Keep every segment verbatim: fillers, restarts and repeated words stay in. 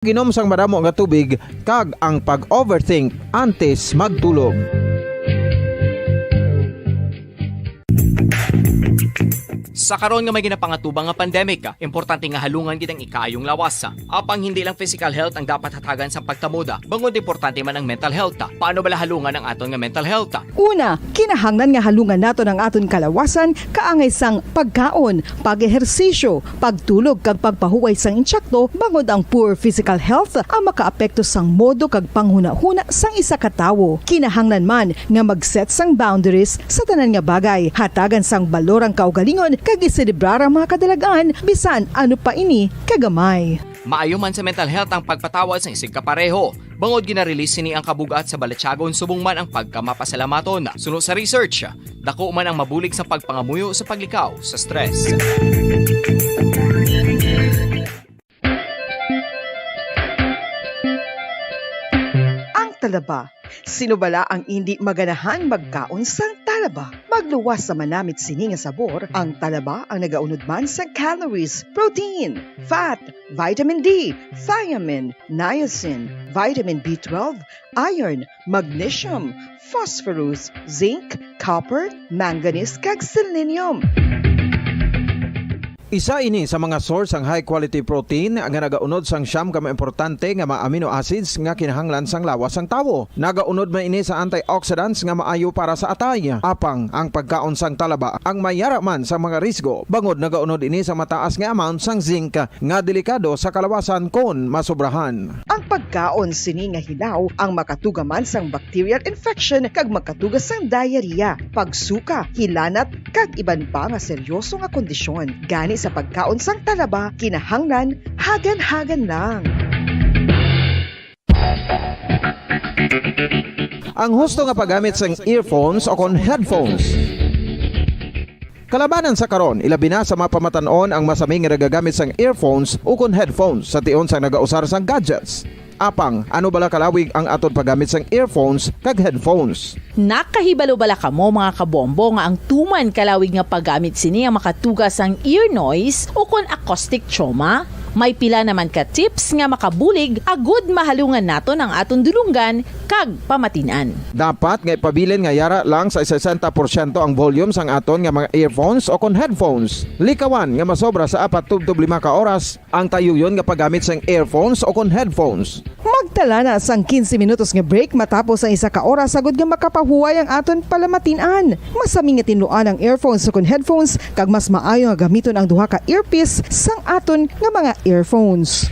Ginom sang madamo nga tubig kag ang pag-overthink antes magtulog. Sa karon nga may ginapangatubang nga pandemic, importante nga halungan gid ang ikaayong lawas. Apang hindi lang physical health ang dapat hatagan sang pagtamuda, bangod importante man ang mental health. Paano bala halungan ang aton nga mental health? Una, kinahanglan nga halungan naton ang aton kalawasan kaangay sang pagkaon, pag-ehersisyo, pagtulog kag pagpahuway sang intsakto, bangod ang poor physical health ang makaapekto sang modo kag panghunahuna sang isa ka tawo. Kinahanglan man nga mag-set sang boundaries sa tanan nga bagay, hatagan sang balor ang kaugalingon kag iselebrar ang mga kadalag-an, bisan ano pa ini kagamay. Maayo man sa mental health ang pagpatawad sang isigkapareho, bangod gina-release sini ang kabug-at sa balatyagon subong man ang pagkamapasalamaton. Suno sa research, dako man ang mabulig sa pagpangamuyo sa paglikaw sa stress. Ang talaba. Sino bala ang indi maganahang magkaon sang talaba? Magluwas sa manamit sini nga sabor, ang talaba ang nagaunod man sang calories, protein, fat, vitamin D, thiamine, niacin, vitamin B twelve, iron, magnesium, phosphorus, zinc, copper, manganese, kag selenium. Isa ini sa mga source sang high quality protein nga nagaunod sang siyam ka mga importante nga mga amino acids nga kinahanglan sang lawas sang tawo. Nagaunod man ini sa antioxidants nga maayo para sa atay. Apang ang pagkaon sang talaba ang mayara man sa mga risgo, bangod nagaunod ini sa mataas nga amount sang zinc nga delikado sa kalawasan kon masobrahan. Ang pagkaon sini nga hilaw ang makatuga man sang bacterial infection kag makatuga sang diarrhea, pagsuka, hilanat, kag iban pa nga seryoso nga kondisyon. Gani sa pagkaon sang talaba, kinahanglan hagan-hagan lang. Ang husto nga paggamit sang earphones o kon headphones. Kalabanan sa karon, ilabi na sa mga pamatan-on ang masami nga nagagamit sang earphones ukon headphones sa tion sang nagausar sang gadgets. Apang, ano bala kalawig ang aton paggamit sang earphones kag headphones? Nakahibalo bala kamo, mga kabombo, nga ang tuman kalawig nga paggamit sini ang makatuga sang ear noise ukon acoustic trauma? May pila naman ka tips nga makabulig agud mahalungan naton ang aton dulonggan kag pamatin-an. Dapat nga ipabilin nga yara lang sa sesenta porsyento ang volume sang aton nga mga earphones o kon headphones. Likawan nga masobra sa apat tubtob lima ka oras ang tayuyon nga paggamit sang earphones o kon headphones. Magtala na sang quince minutos nga break matapos ang isa ka oras agud nga makapahuway ang aton palamatin-an. Masami nga tinluan ang earphones o kon headphones, kag mas maayo nga gamiton ang duha ka earpiece sang aton nga mga earphones.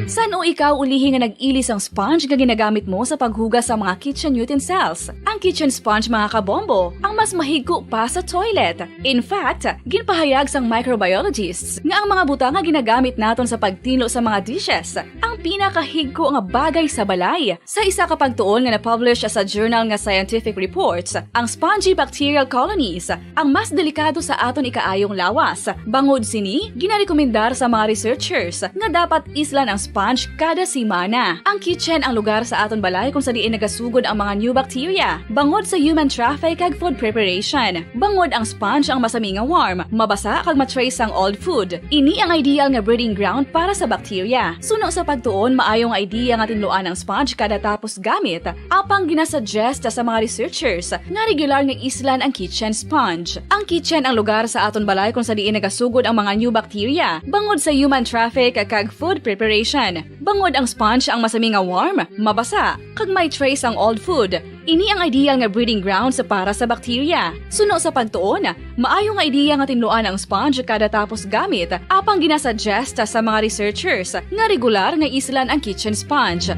San-o ikaw ulihi nga nag-ili sang sponge nga ginagamit mo sa paghugas sa mga kitchen utensils? Ang kitchen sponge, mga kabombo, ang mas mahigko pa sa toilet. In fact, ginpahayag sang microbiologists nga ang mga butang nga ginagamit naton sa pagtinlo sa mga dishes ang pinakahigko nga bagay sa balay. Sa isa ka pagtuon nga na-publish sa journal nga Scientific Reports, ang spongy bacterial colonies ang mas delikado sa aton ikaayong lawas. Bangod sini, ginarekomendar sa mga researchers nga dapat islan ang sponge kada semana. Ang kitchen ang lugar sa aton balay kung sa diin nagasugod ang mga new bacteria, bangod sa human traffic kag food preparation. Bangod ang sponge ang masami nga warm, mabasa kag ma-trace sang old food. Ini ang ideal nga breeding ground para sa bacteria. Suno sa pagtuon, maayo nga idea nga tinluan ang sponge kada tapos gamit, apang ginasuggest sa mga researchers nga regular nga islan ang kitchen sponge. Ang kitchen ang lugar sa aton balay kung sa diin nagasugod ang mga new bacteria, bangod sa human traffic kag food preparation. Bangod ang sponge ang masami nga warm, mabasa, kag may trace ang old food. Ini ang ideal nga breeding grounds para sa bacteria. Suno sa pagtuon, maayo nga ideya nga tinluan ang sponge kada tapos gamit, apang ginasuggest sa mga researchers nga regular nga islan ang kitchen sponge.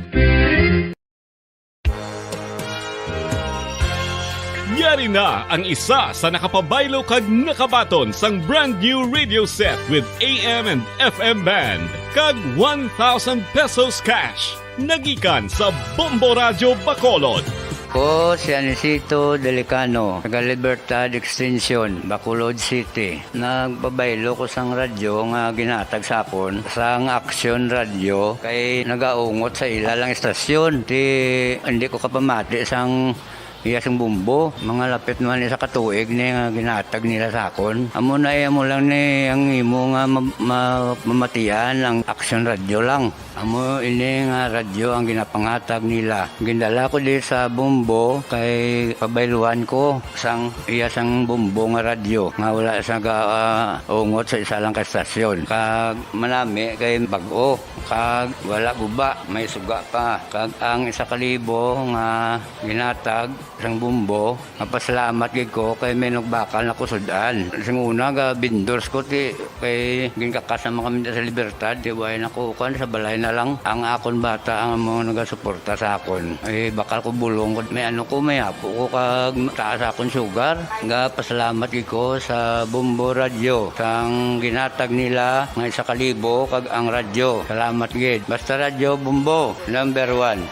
Yari na ang isa sa nakapabaylo kag nakabaton sang brand new radio set with A M and F M band kag one thousand pesos cash. Nagikan sa Bombo Radyo Bacolod. Ko si Anisito Delicano, taga Libertad Extension, Bacolod City. Nagpabaylo ko sang radyo nga ginhatag sa akon sang Action Radio kay nagaungot sa ila lang istasyon. Ti, hindi ko kapamati sang Iya sang Bombo, mga lapit naman isa ka tuig ni nga ginatag nila sa akon. Amo na, iya mo lang ni ang imo nga ma-, ma-, mamatian ang Aksyon Radyo lang. Amo ini nga radyo ang ginapangatag nila. Gindala ko di sa Bombo kay pabayluhan ko sang iya sang Bombo nga radyo nga wala sa ga-, ah, ungot sa isa lang ka estasyon. Kag manami kay bag-o, kag wala guba, may suga pa. Kag ang isa ka libo nga ginatag sang Bombo, mapasalamat gid ko kay may nagbakal na ko sud-an. Sing una, ga-vendors ko, ti, kay ginkakas naman kami sa Libertad, ti, way na ko, kuwan, sa balay na lang. Ang akon bata ang mga nagasuporta sa akon. Eh, bakal ko bulong ko, may ano ko, may apo ko, kag taas akon sugar. Ga-pasalamat gid ko sa Bombo Radyo, sang ginatag nila nga isa ka libo, kag ang radyo. Salamat gid. Basta Radyo Bombo, number one.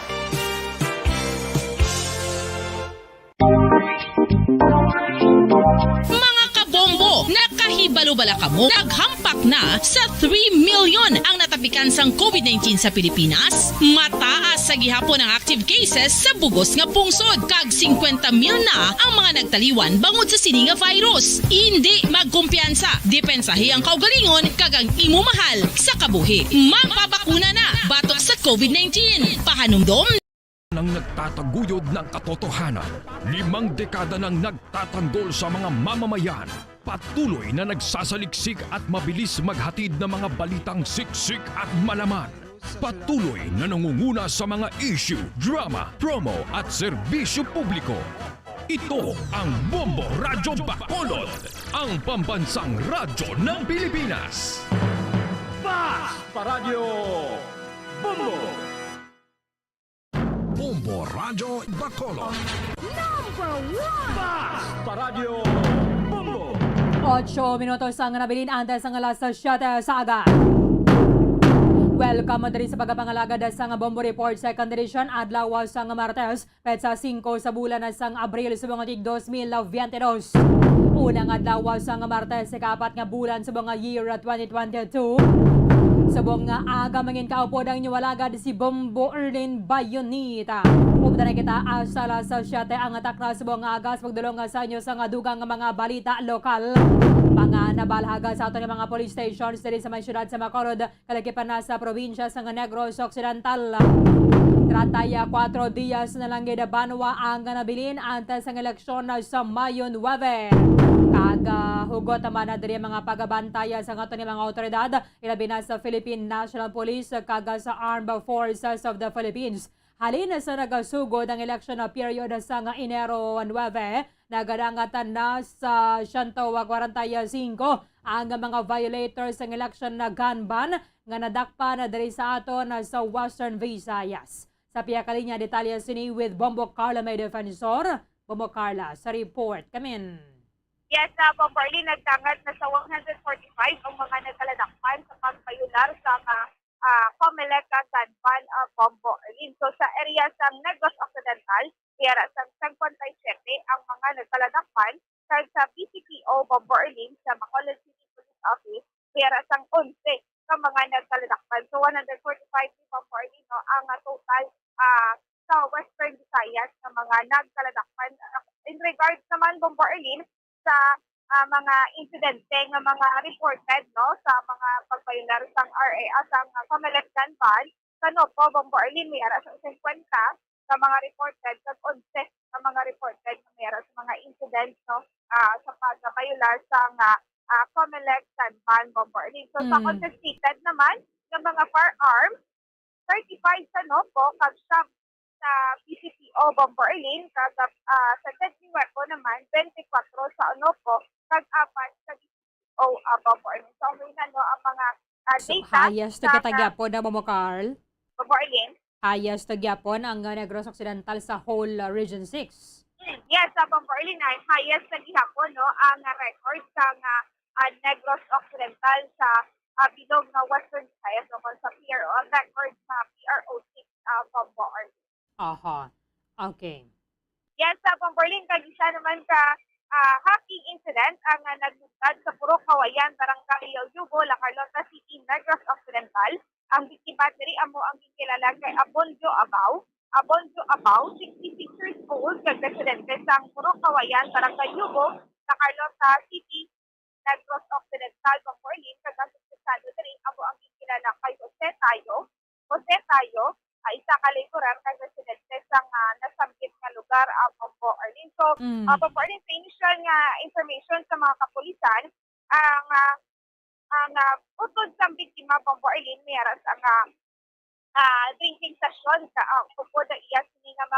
Mga kabombo, nakahibalo bala kamo? Naghampak na sa three million ang natapikan sang covid nineteen sa Pilipinas. Mataas sa gihapon ang active cases sa bugos nga pungsod, kag singkwenta mil na ang mga nagtaliwan bangod sa sini nga virus. Indi magkumpiyansa, depensahi ang kaugalingon kag ang imo mahal sa kabuhi. Magpabakuna na batok sa covid nineteen. Pahanumdom, nang nagtataguyod ng katotohanan, limang dekada nang nagtatanggol sa mga mamamayan, patuloy na nagsasaliksik at mabilis maghatid ng mga balitang siksik at malaman. Patuloy na nangunguna sa mga issue, drama, promo at serbisyo publiko. Ito ang Bombo Radyo Bacolod, ang pambansang radyo ng Pilipinas. Bas Paradyo Bombo! Bombo Radyo Bacolod. Number one! Bas Paradyo Bombo! Ocho minutos ang nabilin antes ang alas siyete sa aga. Welcome diri sa pagkapangalagad sa nga Bombo Report, second edition, adlaw sa nga Martes, petsa singko sa bulan sang Abril sa mga tig dos mil biyente dos. Unang adlaw sa nga Martes, ika-apat nga bulan sa mga year twenty twenty-two. Subong nga aga, mangin kaupod ang inyo alagad si Bombo Erlin Bayonita. Upda na kita hasta alas siyete ang takna subong nga aga sa pagdulong sa inyo sa nga dugang nga mga balita lokal. Mga nabalhag sa aton nga mga police stations diri sa may siyudad sa Bacolod, kalagipan na sa probinsya sa Negros Occidental. Treinta y cuatro dias na lang gid banwa ang nabilin antes ang eleksyon sa Mayo nuebe. Kag, ah, hugot naman na diri ang mga pagabantaya sa aton nga mga awtoridad, ilabi na sa Philippine National Police kag sa Armed Forces of the Philippines. Halin sa nagasugod ang election period sa nga Enero nuebe, nagadangat na sa siyento kwarenta y singko ang mga violators sang election na gun ban nga nadakpan diri sa aton sa Western Visayas. Sa pihak linya, detalye sini with Bombo Carla May Defensor. Bombo Carla, sa report kamin. Yes, uh, Bombo Arlene, nagdangat na sa one hundred forty-five ang mga nagkaladakpan sa pagbayular sa mga, ah, COMELEC gun ban, ah, Bombo Arlene. So, sa area sa Negros Occidental, may ara sang singkwenta y siyete ang mga nagkaladakpan, kag sa P C P O Bombo Arlene sa Bacolod City Police Office, may ara sang onse ka mga nagkaladakpan. So, one hundred forty-five, Bombo Arlene, no, ang, ah, total, ah, sa Western Visayas nga mga nagkaladakpan. Ah, in regards naman, Bombo Arlene, sa, ah, mga insidente nga mga reported, no, sa mga pagbayular sang R A, ah, sang, ah, COMELEC gun ban, sa Nopo, Bombo Arlene, may ara sang singkwenta ka mga reported, kag onse ka mga reported nga may ara sa mga incidents, no, ah, sa pagbayular sang, ah, COMELEC gun ban, Bombo Arlene. So, sa Mm. confiscated naman nga mga firearms, thirty-five sa Nopo, kag siyam sa P C P O Bombo Arlene, kag, ah, sa deadly weapon naman, twenty-four sa Nopo, kag apat sa P C P O, ah, Bombo Arlene. So, amo na, no, ang mga, ah, So, data highest sa to kita ka gyapon na, Bombo Carl? Bombo Arlene? Highest to gyapon ang, ah, Negros Occidental sa whole, ah, Region six. Mm, yes, sa Bombo Arlene, ay highest na gihapon, no, ang, ah, record sa nga, ah, Negros Occidental sa, ah, bilog nga Western Visayas, o kung sa P R O, ang record sa P R O six, ah, Bombo Arlene. Aha. Okay. Yes, sa Bombo Arlene, kag isa naman ka, ah, hacking incident ang, ah, naglugtad sa Purok Kawayan, Barangay Yugo, La Carlota City, Negros Occidental. Ang biktima diri amo ang ginkilala kay Abondio Abao. Abondio Abao, sixty-six years old, kag residente sang Purok Kawayan, Barangay Yugo, sa Carlota City, Negros Occidental, Bombo Arlene, kag ang suspetsado diri amo ang ginkilala kay Jose Tayo. Jose Tayo, ah, isa ka laborer kag residente sang, ah, nasambit nga lugar, ah, Bombo Arlene. So, Mm. ah, Bombo Arlene, sa initial nga information sa mga kapulisan, ang, ah, ang, ah, utod sang biktima, Bombo Arlene, may ara sa nga, ah, drinking session sa, ah, upod ang iya sini nga mga